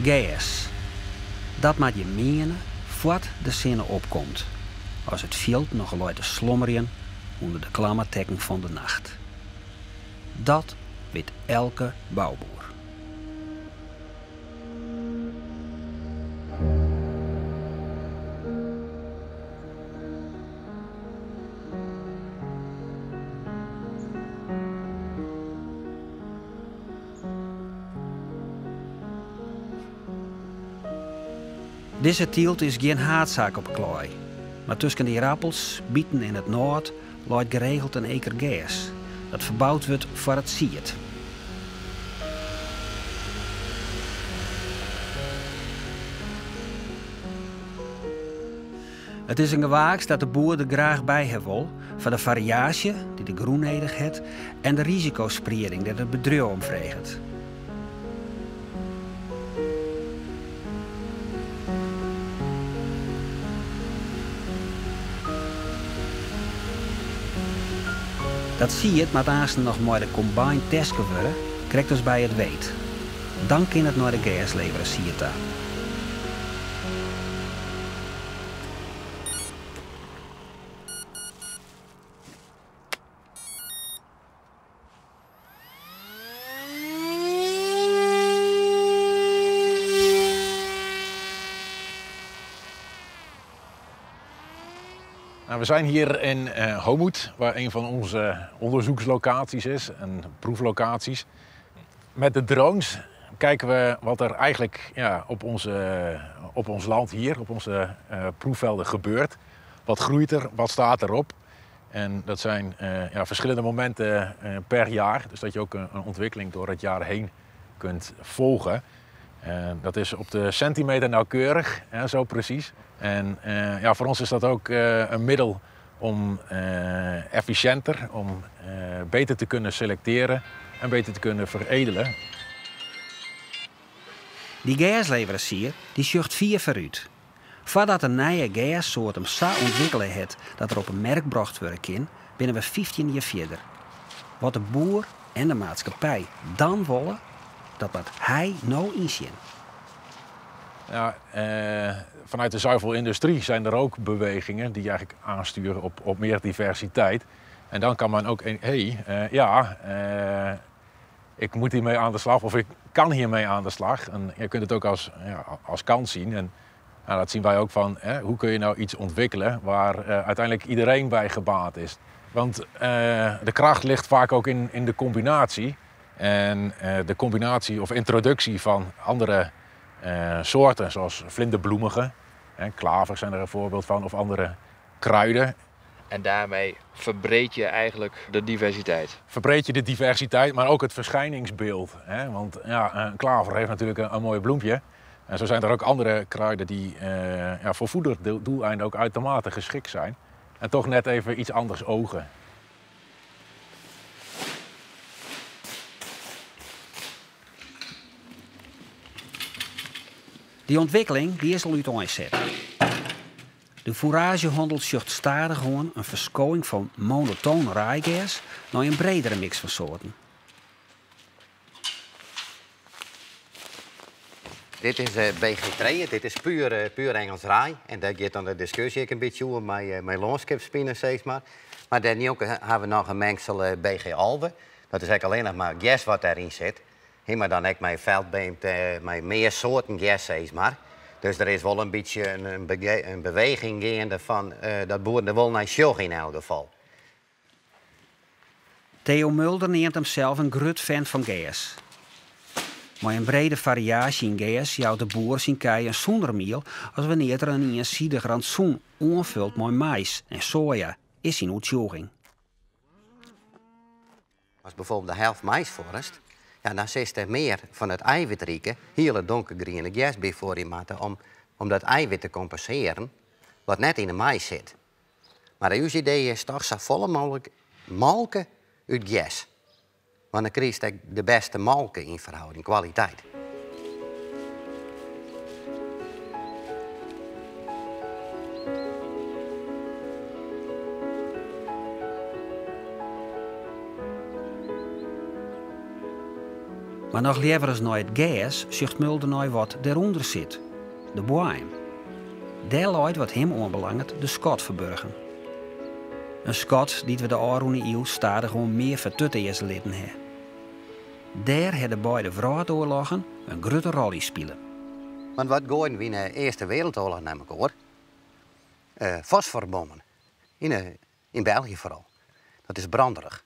Gers. Dat moat je meane foar't de sinne opkomt, as it fjild noch leit te slommerjen ûnder de klamme tekken fan de nacht. Dat wit elke bouboer. Dizze tylt is gjin haadsaak op 'e klaai, mar tusken de ierappels, biten en it nôt leit geregeld in eker gers dat ferboud wurdt foar it sied. It is in gewaaks dat de boer der graach by ha wol foar de fariaasje dy't de grûn nedich hat en de risikosprieding dêr't it bedriuw om freget. Dat sied moat aansten noch mei de combine terske wurde, krekt as by it weet. Dan kin it nei de gersleveransier ta. Nou, we zijn hier in uh, Homoet, waar een van onze onderzoekslocaties is en proeflocaties. Met de drones kijken we wat er eigenlijk ja, op, onze, op ons land hier, op onze uh, proefvelden gebeurt. Wat groeit er, wat staat erop? En dat zijn uh, ja, verschillende momenten uh, per jaar. Dus dat je ook een, een, ontwikkeling door het jaar heen kunt volgen. dat is op de centimeter nauwkeurig, hè, zo precies. En ja, voor ons is dat ook een middel om efficiënter, om beter te kunnen selecteren en beter te kunnen veredelen. Dy gersleveransier dy sjocht fier foarút. Foardat in nije gerssoart him sa ûntwikkele hat dat er op 'e merk brocht wurde kin, binne we 15 jier fierder. Wat de boer en de maatskippij dan wolle, dat moat hy no ynsjen. Ja, eh, vanuit de zuivelindustrie zijn er ook bewegingen die eigenlijk aansturen op, op meer diversiteit. En dan kan men ook, hé, hey, eh, ja, eh, ik moet hiermee aan de slag of ik kan hiermee aan de slag. En je kunt het ook als, ja, als kans zien. En nou, dat zien wij ook van, hè, hoe kun je nou iets ontwikkelen waar uh, uiteindelijk iedereen bij gebaat is. Want uh, de kracht ligt vaak ook in, in de combinatie. En uh, de combinatie of introductie van andere soorten, zoals vlinderbloemigen, hè, klavers zijn er een voorbeeld van, of andere kruiden. En daarmee verbreed je eigenlijk de diversiteit. Verbreed je de diversiteit, maar ook het verschijningsbeeld. Hè? Want ja, een klaver heeft natuurlijk een, een mooi bloempje. En zo zijn er ook andere kruiden die uh, ja, voor voederdoeleinden ook uitermate geschikt zijn. En toch net even iets anders ogen. Dy ûntwikkeling die is al úteinset. De foeraazjehannel sjocht stadichoan in ferskowing fan monotoan raaigers nei in bredere miks fan soarten. Dit is eh, BG3, dit is puur, eh, puur Engels raai. En dêr giet dan de diskusje ek in bytsje oer mei, uh, mei lânskipspine, sis mar. Mar dêrnjonken ha we noch in mengsel BG11. Dat is ek allinnich mar gers wat dêryn sit. Hè, mar dan ek mei feldbeemte, mei mear soarten gers, sis mar. Dus der is wol in bytsje in, in, beweging geande fan dat boeren der wol nei sjogge yn elk gefal. Theo Mulder neamt himsels in grut fan fan gers. Mei in brede fariaasje yn gers jout de boer syn kij in sûner miel as wannear't er in iensidich rantsoen oanfult mei mais en soja, is syn oertsjûging. As byfoarbyld de helte mais foarrest, ja, dan silst der mear fan it eiwitrike, hiele donkergriene gers byfoarje moatte om, om dat eiwit te kompensearjen wat net yn de mais sit. Mar ús idee is toch safolle mooglik molke út gers. Want dan krijst ek de bêste molke yn ferhâlding kwaliteit. Mar noch leaver as nei it gers sjocht Mulder nei wat derûnder sit, de boaiem. Dêr leit wat him oanbelanget de skat ferburgen. In skat dy't we de ôfrûne iuw stadichoan mear fertutearze litten ha. Dêr ha de beide wrâldoarloggen in grutte rol yn spile. Want wat goaiden we yn de Earste Wereldoarloch nei mekoar? Fosforbommen. Yn België foaral. Dat is branderich.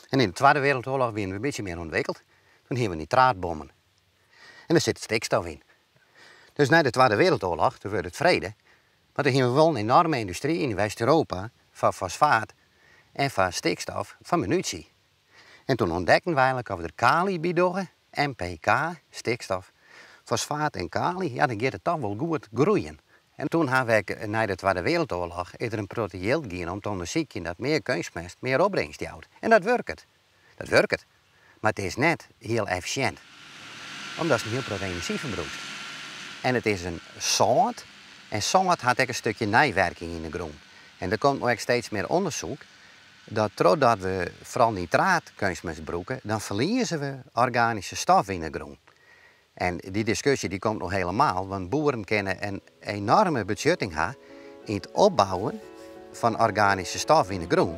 En yn de Twadde Wereldoarloch wiene we in bytsje mear ûntwikkeld. Toen hiene we nitraatbommen. En dêr sit stikstof yn. Dus nei de Twadde Wereldoarloch, toen wurdt it frede, mar toen hiene we wol in enorme yndustry yn West-Europa foar fosfaat en foar stikstof foar munysje. En toen ûntdekten we eigenlik as we der kali by dogge, NPK, stikstof, fosfaat en kali, ja dan giet it toch wol goed groeien. En toen ha we ek nei de Twadde Wereldoarloch is der in protte jild gien om te ûndersykjen dat mear keunstmest mear opbringst jout. En dat wurket. Dat wurket. Mar it is net hiel effisjint. Omdatst in hiel protte enerzjy ferbrûkst. En it is in sâlt. En sâlt hat ek in stikje neiwerking yn de grûn. En der komt no ek steeds mear ûndersyk dat trochdat we foaral nitraatkeunstmest brûke, dan ferlieze we organyske stof yn de grûn. En dy diskusje dy komt noch helemaal, want boeren kinne in enoarme betsjutting ha yn it opbouwen fan organyske stof yn de grûn.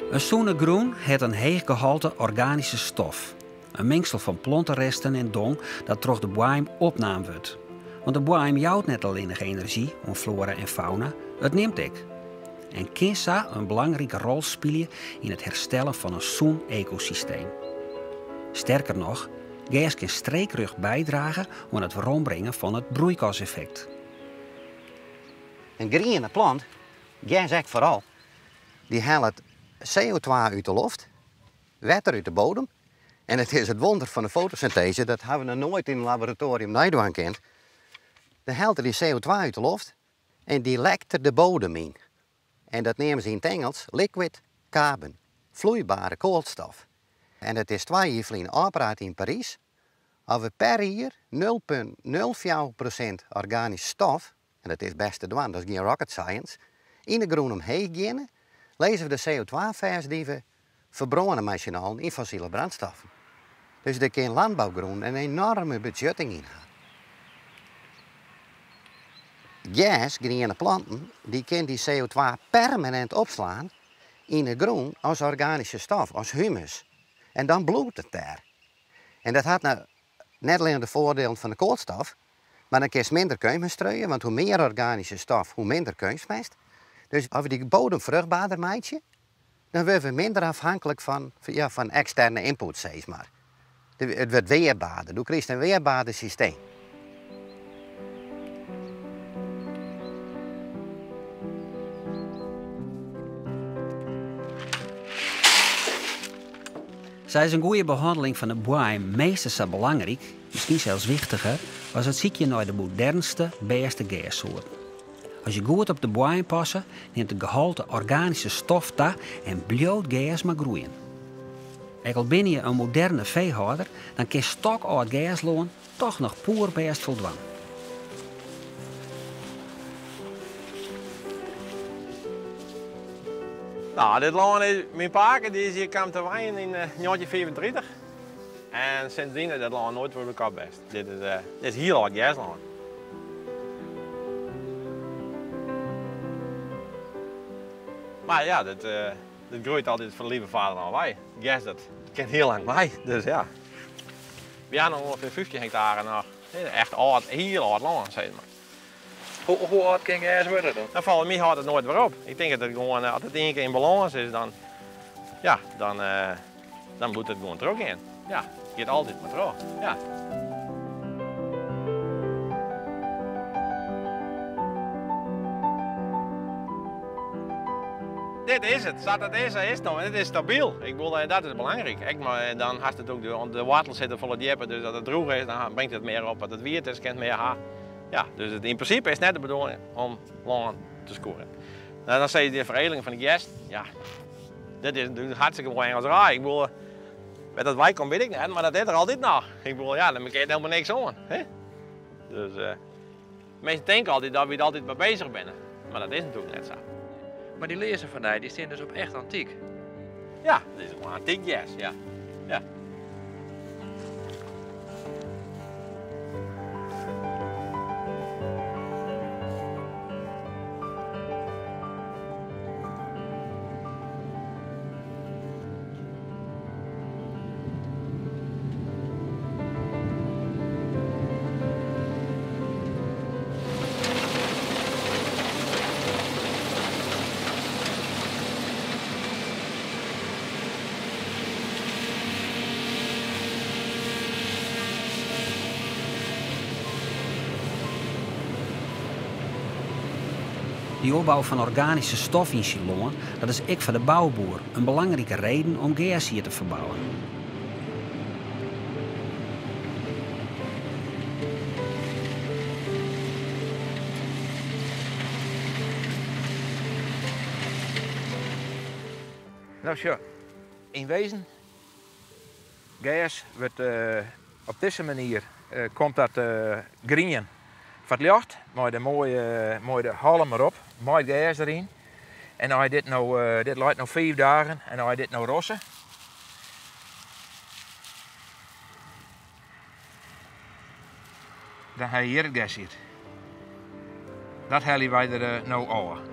In sûne grûn hat in heech gehalte organyske stof, in mingsel fan planteresten en dong dat troch de boaiem opnaam wurdt. Want de boaiem jout net allinnich enerzjy oan floara en fauna, it nimt ek. En kin sa in belangrike rol spylje yn it herstellen fan in sûn ekosysteem. Sterker noch, gers kin streekrjocht bydrage oan it werombringen fan it broeikaseffekt. In griene plant, gers ek foaral, dy hellet CO2 út de loft, wetter út de bodem en it is it wonder fan de fotosynteze, dat hawwe we noch noait yn in laboratoarium neidwaan kind. Dan hellet er dy CO2 út de loft en dy lekt er de bodem yn. En dat neame se yn it Ingelsk liquid carbon, floeibare koalstof. En it is twa jier ferlyn ôfpraat yn Parys, as we per jier 0,04% organyske stof, en dat is bêst te dwaan, dat is gjin rocket science, yn de grûn omheech geane, lizze we de CO2 fêst dy't we ferbrâne mei syn allen yn fossile brandstoffen. Dus dêr kin landbougrûn in enorme betsjutting yn ha. Gers, griene planten, dy kin dy CO2 permanint opslaan yn de grûn as organyske stof, as humus. En dan bliuwt it dêr. En dat hat no net allinnich de foardielen fan de koalstof, mar dan kinst minder keunstmest struie, want hoe mear organyske stof, hoe minder keunstmest. Dus as we dy bodem fruchtberder meitsje, dan wurde we minder afhanklik fan, ja, fan eksterne ynput, sis mar. It wurdt wearberder. Do krijst in wearberder systeem. Sa is in goede behanneling fan de boaiem minstens sa belangryk, miskien sels wichtiger, as it sykjen nei de modernste, bêste gerssoarten. As je goed op de boaiem passe, nimt it gehalte organyske stof ta en bliuwt gers mar groeien. Ek al binne je in moderne feehâlder, dan kin stokâld gerslân toch noch poerbêst foldwaan. No, dit lân is, myn pake dy is hjir kaam te wenjen yn 1935 en sindsdien is dit lân noait wer oer de kop west. Dit is, dit is hiel âld gerslân. Mar ja, dit, dit groeit altyd fan de lieve vader al wei. Gers dat kin hiel lang mei, dus ja. We ha noch ûngefear 15 hektare noch. Echt âld, hiel âld lân, sis mar. Hoe âld kin gers wurde dan? Dan folgens my hâldt it noait wer op. Ik tink dat it gewoan, as it ien kear yn balâns is, dan, ja, dan, dan bliuwt it gewoan trochgean. Ja, it giet altyd mar troch. Ja. Dit is it, sa't it is, sa is it no. En it is stabyl. Ik bedoel, dat is belangryk. Ek, mar dan hast it ook, de woartels sitte folle djipper, dus as it drûch is, dan bringt it mear op. As it wiet is, kin it mear ha. Ja, dus it, yn prinsipe is it net de bedoeling om lân te skoaren. Nou, dan sizze de feredeling fan de gerst, ja, dit is natuerlik hartstikke moai Engels raai. Ik bedoel, wêr't dat wei komt, wit ik net, mar dat is der altyd noch. Ik bedoel, ja, dêr merk helemaal niks oan. Hè? Dus, minsken tinke altyd dat we der altyd mei beuzich binne, mar dat is natuerlik net sa. Mar dy learzen fan dy, dy stean dus op echt antyk. Ja, dit is gewoan antyk gers, ja. Ja. Dy opbou fan organyske stof yn syn lân, dat is ek foar de bouboer in belangrike reden om gerssied te ferbouwen. No sjoch, yn wezen, gers wurdt op dizze manier komt dat grien foar it ljocht mei de moaie, moaie de halm erop, mei it gers deryn. En as je dit no, dit leit no 5 dagen en as je dit no rosse, dan ha je hjir it gerssied. Dat helje wy der no ôf.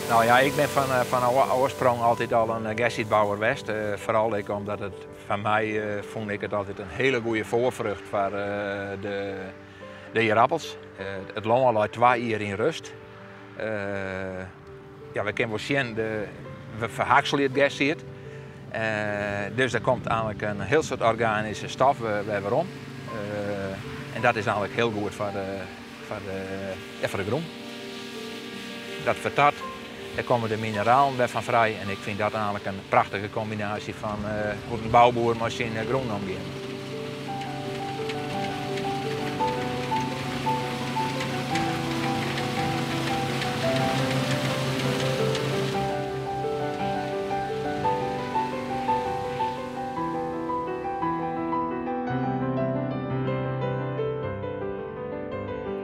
Nou ja, ik bin fan oarsprong altyd al in gerssiedbouwer west. Foaral ek omdat it foar my fûn ik it altyd in hiele goede foarfrucht foar de ierappels. It lân leit 2 jier yn rust. Ja, we kinne wol sjen, we ferhakselje it gerssied. Dus der komt eigenlik in hiel soad organyske stof wer werom. En dat is eigenlik hiel goed foar de grûn. Dat fertart, dêr komme de mineralen wer fan frij. En ik fyn dat eigenlik in prachtige kombinaasje fan hoe't in bouboer mei syn grûn omgiet.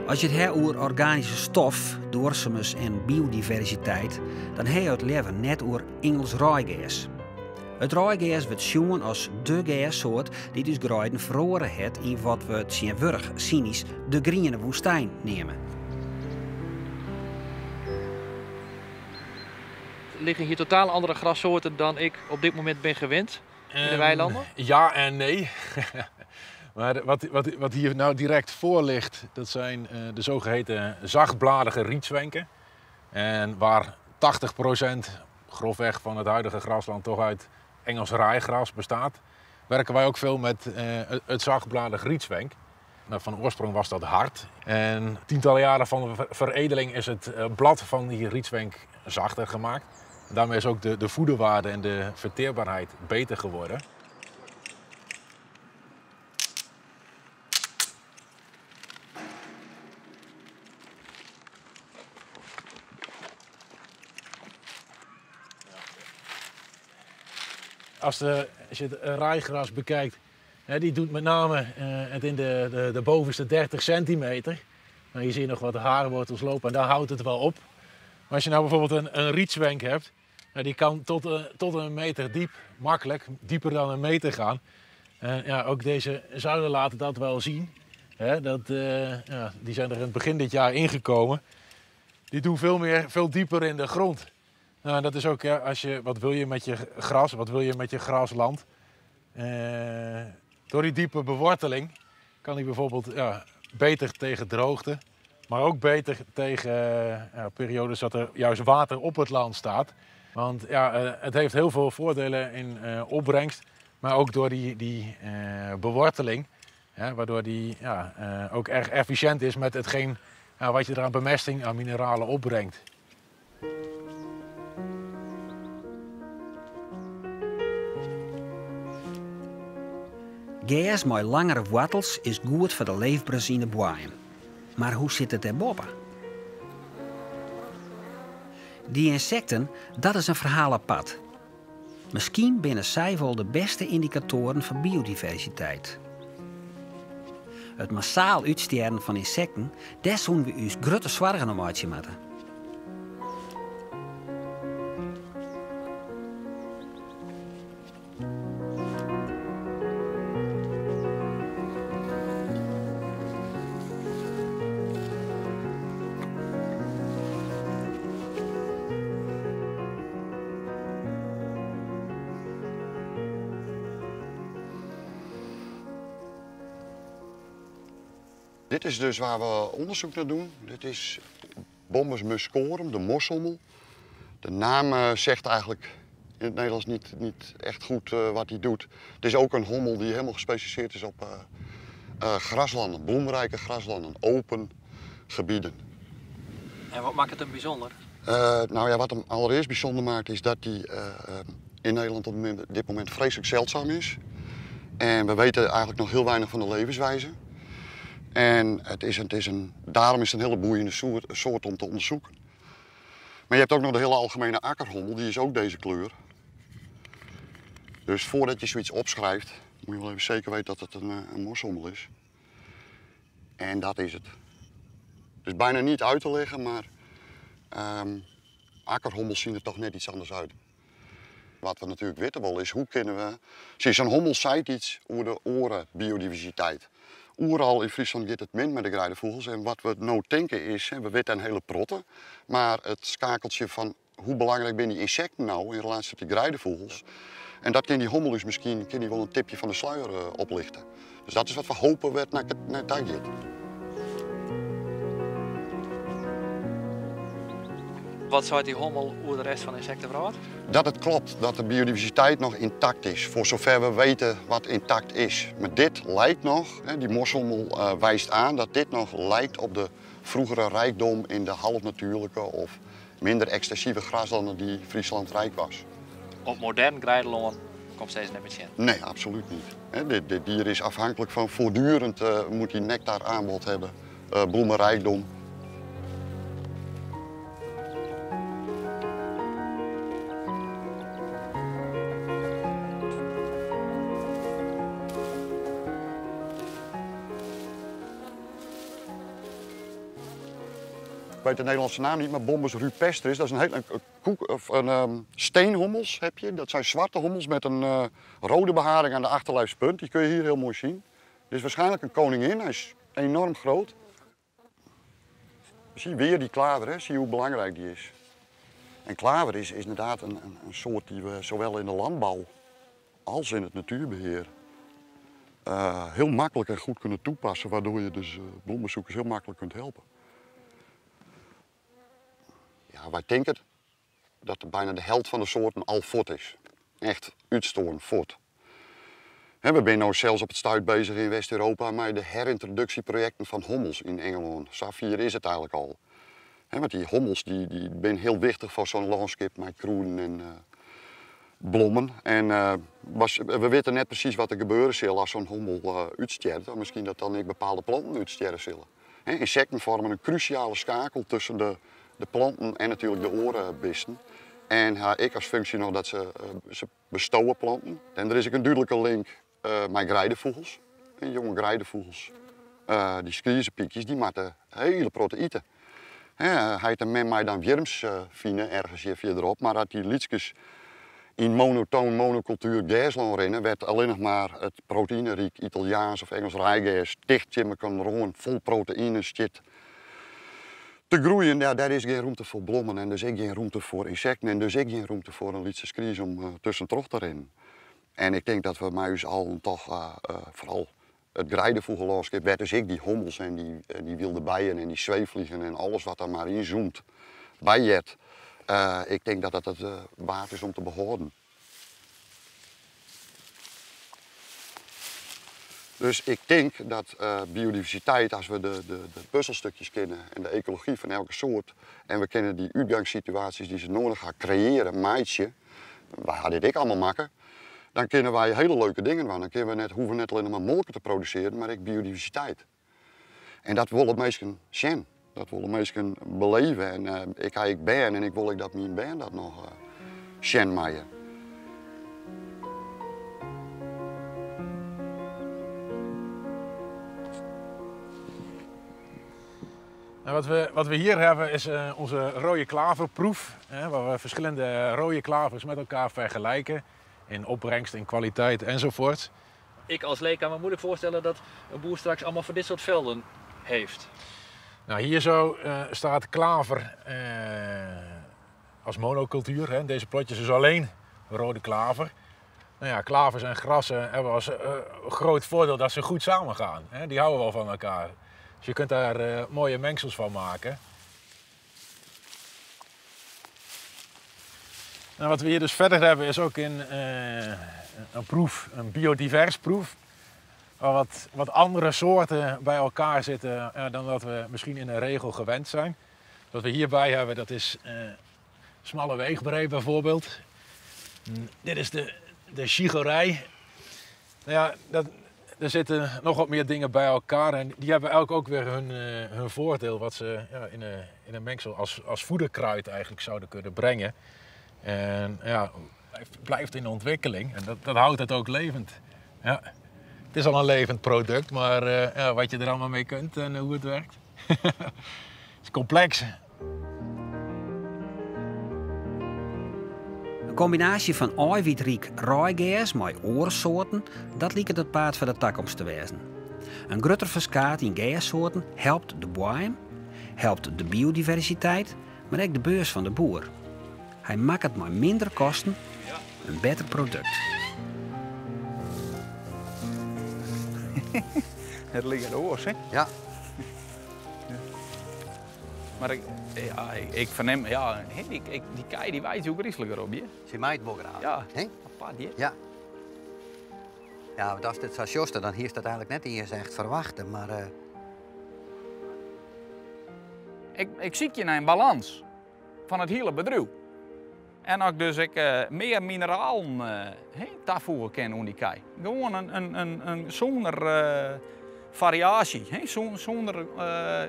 As je it ha oer organyske stof, duorsumens en biodiversiteit, dan ha je it leaver net oer Ingels raaigers. It raaigers wurdt sjoen as de gerssoart dy't ús greiden feroare hat yn wat we tsjintwurdich synysk de griene woestyn neame. Liggen hier totaal andere grassoorten dan ik op dit moment ben gewend in de weilanden? Ja en nee. Maar wat hier nou direct voor ligt, dat zijn de zogeheten zachtbladige rietzwenken. En waar 80% grofweg van het huidige grasland toch uit Engels raaigras bestaat, werken wij ook veel met het zachtbladig rietzwenk. Van oorsprong was dat hard. En tientallen jaren van de veredeling is het blad van die rietzwenk zachter gemaakt. En daarmee is ook de voederwaarde en de verteerbaarheid beter geworden. Als je het raaigras bekijkt, hè, die doet met name het in de bovenste 30 centimeter. Hier zie je nog wat haarwortels lopen en daar houdt het wel op. Maar als je nou bijvoorbeeld een rietzwenk hebt, die kan tot een meter diep, makkelijk, dieper dan een meter gaan. En ook deze zuilen laten dat wel zien. Hè, die zijn er in het begin dit jaar ingekomen. Die doen veel dieper in de grond. En dat is ook, ja, als je, wat wil je met je gras, wat wil je met je grasland? Door die diepe beworteling kan die bijvoorbeeld, ja, beter tegen droogte, maar ook beter tegen periodes dat er juist water op het land staat. Want het heeft heel veel voordelen in opbrengst, maar ook door die beworteling, hè, waardoor die, ook erg efficiënt is met hetgeen, wat je er aan bemesting, aan mineralen opbrengt. Gers mei langere woartels is goed foar de leefberens yn de boaiem. Mar hoe sit it dêrboppe? Dy ynsekten, dat is in ferhaal apart. Miskien binne sy wol de bêste yndikatoaren foar biodiversiteit. It massaal útstjerren fan ynsekten, dêr soene we ús grutte soargen om meitsje moatte. Dit is dus waar we onderzoek naar doen. Dit is Bombus muscorum, de moshommel. De naam eh, zegt eigenlijk in het Nederlands niet, niet echt goed eh, wat hij doet. Het is ook een hommel die helemaal gespecialiseerd is op uh, graslanden, bloemrijke graslanden, open gebieden. En wat maakt het hem bysûnder? Nou ja, wat hem allereerst bijzonder maakt is dat hij in Nederland op dit moment vreselijk zeldzaam is. En we weten eigenlijk nog heel weinig van de levenswijze. En het is, het is een, daarom is het een hele boeiende soort, soort om te onderzoeken. Maar je hebt ook nog de hele algemene akkerhommel, die is ook deze kleur. Dus voordat je zoiets opschrijft, moet je wel even zeker weten dat het een, eh, een moshommel is. En dat is het. Dus bijna niet uit te leggen, maar akkerhommels zien er toch net iets anders uit. Wat we natuurlijk weten wel is, hoe kunnen we... Zie, zo'n hommel zei iets over de orenbiodiversiteit. Oeral in Friesland gaat het min met de greidevogels. En wat we nou denken is, we weten een hele protte, maar het schakeltje van hoe belangrijk zijn die insecten nou in relatie tot die greidevogels. En dat kan die hommel dus misschien kan die wel een tipje van de sluier oplichten. Dus dat is wat we hopen werd naar, naar daar gaat. Wat zou die hommel over de rest van de insectenwrâld? Dat het klopt, dat de biodiversiteit nog intact is, voor zover we weten wat intact is. Maar dit lijkt nog, die moshommel wijst aan dat dit nog lijkt op de vroegere rijkdom in de halfnatuurlijke of minder extensieve graslanden die Friesland rijk was. Op modern greidelân komt steeds net met in? Nee, absoluut niet. Dit, dit dier is afhankelijk van voortdurend moet hij nectar aanbod hebben, bloemenrijkdom. Ik weet de Nederlandse naam niet, maar Bombus rupestris, dat is een hele, een koek, of een steenhommels heb je. Dat zijn zwarte hommels met een rode beharing aan de achterlijfspunt. Die kun je hier heel mooi zien. Dit is waarschijnlijk een koningin, hij is enorm groot. Zie je weer die klaver, hè? Zie je hoe belangrijk die is. En klaver is inderdaad een soort die we zowel in de landbouw als in het natuurbeheer heel makkelijk en goed kunnen toepassen, waardoor je dus bloemenzoekers heel makkelijk kunt helpen. Ja, wij denken dat er bijna de helft van de soorten al voort is. Echt uitstoorn voort. We zijn nu zelfs op het stuit bezig in West-Europa met de herintroductieprojecten van hommels in Engeland. Safir is het eigenlijk al. Want die hommels die zijn heel wichtig voor zo'n landschap met kroenen en blommen. En we weten net precies wat er gebeuren zal als zo'n hommel uitsterft. Misschien dat dan ook bepaalde planten uitsterven zullen. Insecten vormen een cruciale schakel tussen de planten en natuurlijk de orenbisten. En ha ik als functie nog dat ze bestoven planten. En er is ook een duidelijke link met greidevogels. En jonge greidevogels, die skriezenpiekjes, die moeten hele proteïne. Hij heeft men mij dan wierms vinden ergens hier verderop, maar dat die liedjes in monotoon monocultuur gersland rennen, werd alleen nog maar het proteïneriek Italiaans of Engels rijgers dicht in elkaar rond, vol proteïne zit te groeien. Ja, daar is geen ruimte voor bloemen en dus ook geen ruimte voor insecten en dus ook geen ruimte voor een lietse skries om tussendoor te rennen. En ik denk dat we mij dus al toch vooral het greidevogellandschap, werd dus ik die hommels en die wilde bijen en die zweefvliegen en alles wat daar maar in zoomt bij jet. Ik denk dat dat het waard is om te behouden. Dus ik denk dat biodiversiteit, als we de puzzelstukjes kennen en de ecologie van elke soort, en we kennen die uitgangssituaties die ze nodig gaan creëren, maaitje, wij hadden dit allemaal maken, dan kunnen wij hele leuke dingen doen. Dan kunnen we net, hoeven we net alleen maar molken te produceren, maar ook biodiversiteit. En dat wil het meesten zien. Dat wolle minsken beleve en ik ha ek bern en ik wol ek dat myn bern dat noch sjen meie. Nou, wat we hier hebben is onze rode klaverproef, hè, waar we verschillende rode klavers met elkaar vergelijken in opbrengst, in kwaliteit enzovoort. Ik als leek kan me moeilijk voorstellen dat een boer straks allemaal van dit soort velden heeft. Nou, hier zo staat klaver als monocultuur. Hè. Deze plotjes is alleen rode klaver. Nou ja, klavers en grassen hebben als groot voordeel dat ze goed samen gaan. Hè. Die houden wel van elkaar. Dus je kunt daar mooie mengsels van maken. Nou, wat we hier dus verder hebben is ook een proef, een biodivers proef. Waar wat andere soorten bij elkaar zitten dan dat we misschien in de regel gewend zijn. Wat we hierbij hebben, dat is smalle weegbree bijvoorbeeld. Dit is de chicorij. Nou ja, er zitten nog wat meer dingen bij elkaar en die hebben elk ook weer hun voordeel wat ze, ja, in een mengsel als voederkruid eigenlijk zouden kunnen brengen. En ja, blijft in ontwikkeling en dat houdt het ook levend. Ja. Het is al een levend product, maar ja, wat je er allemaal mee kunt en hoe het werkt. Het is complex. Een combinatie van eiwitryk raaigers met oorsoorten, dat liket it paad foar de takomst te wêzen. In grutter ferskaat yn gerssoarten helpt de boaiem, helpt de biodiversiteit, mar ek de beurs fan de boer. Hy makket mei minder kosten in better produkt. Het ligt oars, hè? Ja. Maar ik, ja, ik, ik verneem, ja, hè, ik, ik, die kei die wijst ook griezeliger op je. Ze maait wel graag. Ja. Hè? Apart, hè? Ja. Ja, want als het zo sjoste, dan hier is dat eigenlijk net eens echt verwachten, maar Ik zie je naar een balans van het hele bedrijf. En ook dus ik meer mineralen hè, toevoegen kan aan die kei. Gewoon een zonder variatie, hè, zonder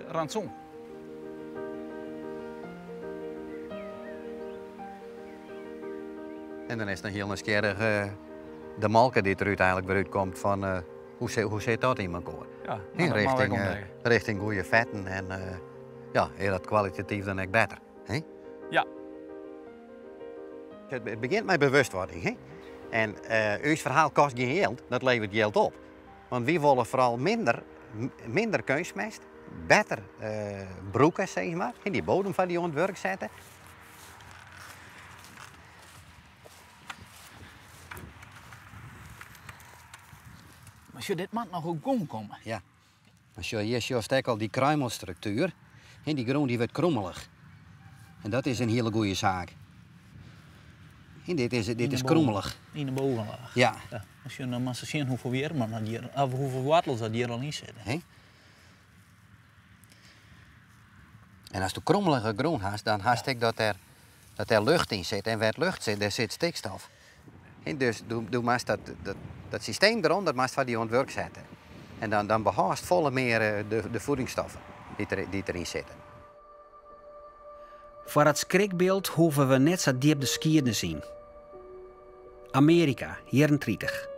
rantsoen. En dan is het nog heel nieuwsgierig de malke die er uiteindelijk weer uitkomt van hoe zit dat in elkaar? Ja, Hè, dat mag ik ontdekken. richting goede vetten en ja, is dat kwalitatief dan ook beter. Hè? Ja. Het begint met bewustwording. Hè? En uw verhaal kost geen geld, dat levert geld op. Want wie willen vooral minder kunstmest, beter broeken, zeg maar, in die bodem van die ontwerk zetten. Maar zou dit mat nog op gang komen? Ja. Maar hier zie je al die kruimelstructuur. En die grond die wordt krommelig. En dat is een hele goede zaak. En dit In de is boven. krommelig. In de bovenlaag. Ja. Ja. Als je dan maar zien hoeveel weerman dat hier, of hoeveel wortels dat hier al in zitten. Hè? En als de krommelige grond hast, dan hast ik dat er lucht in zit. En waar lucht zit, daar zit stikstof. En dus doe maar dat systeem eronder, maar van die ontwerp zetten. En dan behaast volle meer de voedingsstoffen die erin zitten. Voor het schrikbeeld hoeven we net zo diep de skiën te zien. Amerika, jaren 30.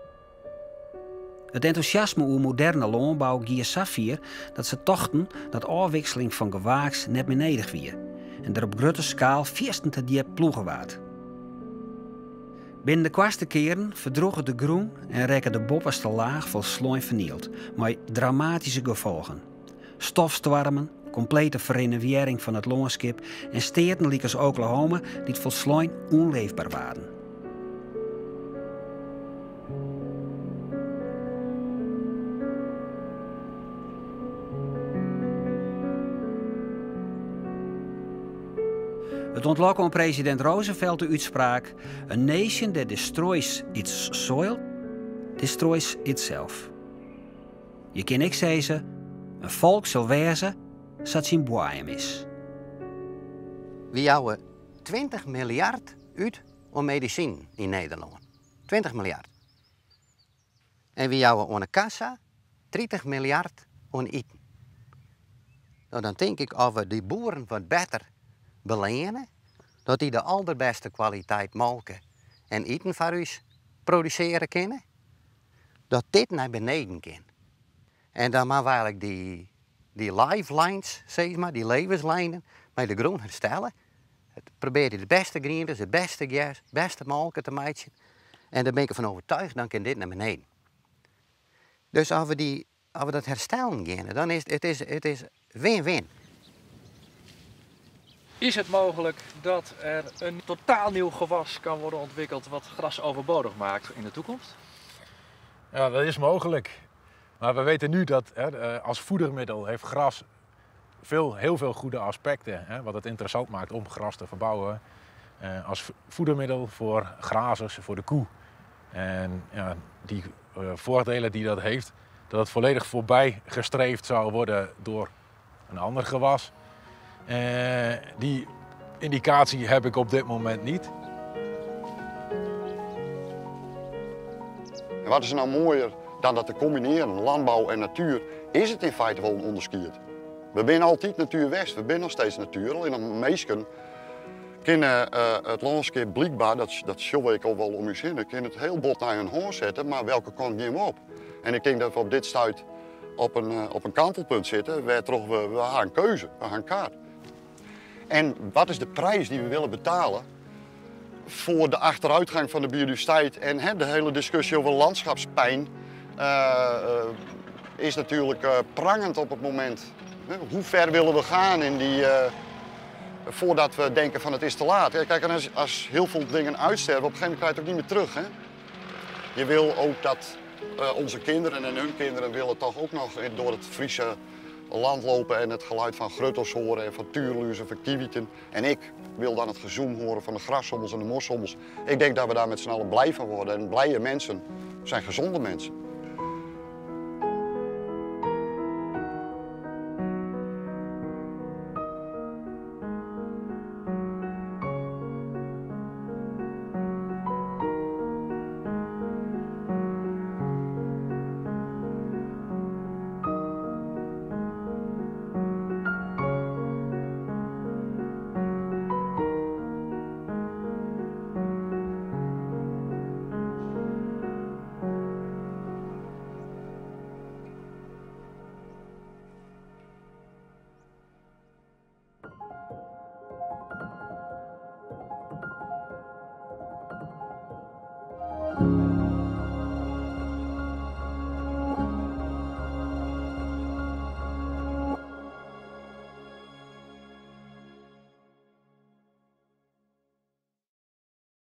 Het enthousiasme over moderne landbouw ging zo dat ze tochten dat afwisseling van gewaaks net meer nedig wie en er op grote schaal feesten te diep ploegen waard. Binnen de kwaste keren verdroegen de groen en rekken de bopperste laag vol sloin vernield, met dramatische gevolgen. Stofstormen, complete verrenoviering van het landschap en steden als Oklahoma die het volsloin onleefbaar waren. Het ontlokte aan president Roosevelt de uitspraak: A nation that destroys its soil, destroys itself. Je kan ik zeggen, een volk zal wezen dat zijn boeien is. We jouwen 20 miljard uit om medicijn in Nederland. 20 miljard. En we jouwen aan de kassa 30 miljard aan eten. No, dan tink ik as we dy boeren wat better beleane, dat dy de alderbêste kwaliteit molke en iten foar ús produsearje kinne, dat dit nei beneden kin. En dan moatte we eigenlik dy, dy lifelines, sis mar, dy levenslijnen, mei de grûn herstelle. Probearje de bêste grientes, it bêste gers, bêste molke te meitsjen. En dêr bin ik derfan oertuige, dan kin dit nei beneden. Dus as we, dy, as we dat herstellen geane, dan is it is win-win. Is het mogelijk dat er een totaal nieuw gewas kan worden ontwikkeld wat gras overbodig maakt in de toekomst? Ja, dat is mogelijk. Maar we weten nu dat hè, als voedermiddel heeft gras veel, heel veel goede aspecten. Hè, wat het interessant maakt om gras te verbouwen. Als voedermiddel voor grazers, voor de koe. En ja, die voordelen die dat heeft, dat het volledig voorbij gestreefd zou worden door een ander gewas. Die indicatie heb ik op dit moment niet. En wat is er nou mooier dan dat te combineren, landbouw en natuur, is het in feite wel een onderscheid. We zijn altijd natuurwest, we zijn nog steeds natuur. Alleen de meesten kunnen het landschap blijkbaar, dat zie ik al wel om u heen, kunnen het heel bot naar hun hoorn zetten, maar welke kant gaan we op? En ik denk dat we op dit stuit op een kantelpunt zitten, waar toch we hebben een keuze, we hebben een kaart. En wat is de prijs die we willen betalen voor de achteruitgang van de biodiversiteit en hè, de hele discussie over landschapspijn is natuurlijk prangend op het moment. Hoe ver willen we gaan in die, voordat we denken van het is te laat? Kijk, en als heel veel dingen uitsterven, op een gegeven moment krijg je het ook niet meer terug. Hè? Je wil ook dat onze kinderen en hun kinderen willen toch ook nog door het Friese land lopen en het geluid van gruttels horen en van tuurluurs en van kiewieten. En ik wil dan het gezoem horen van de grashommels en de moshommels. Ik denk dat we daar met z'n allen blij van worden. En blije mensen zijn gezonde mensen.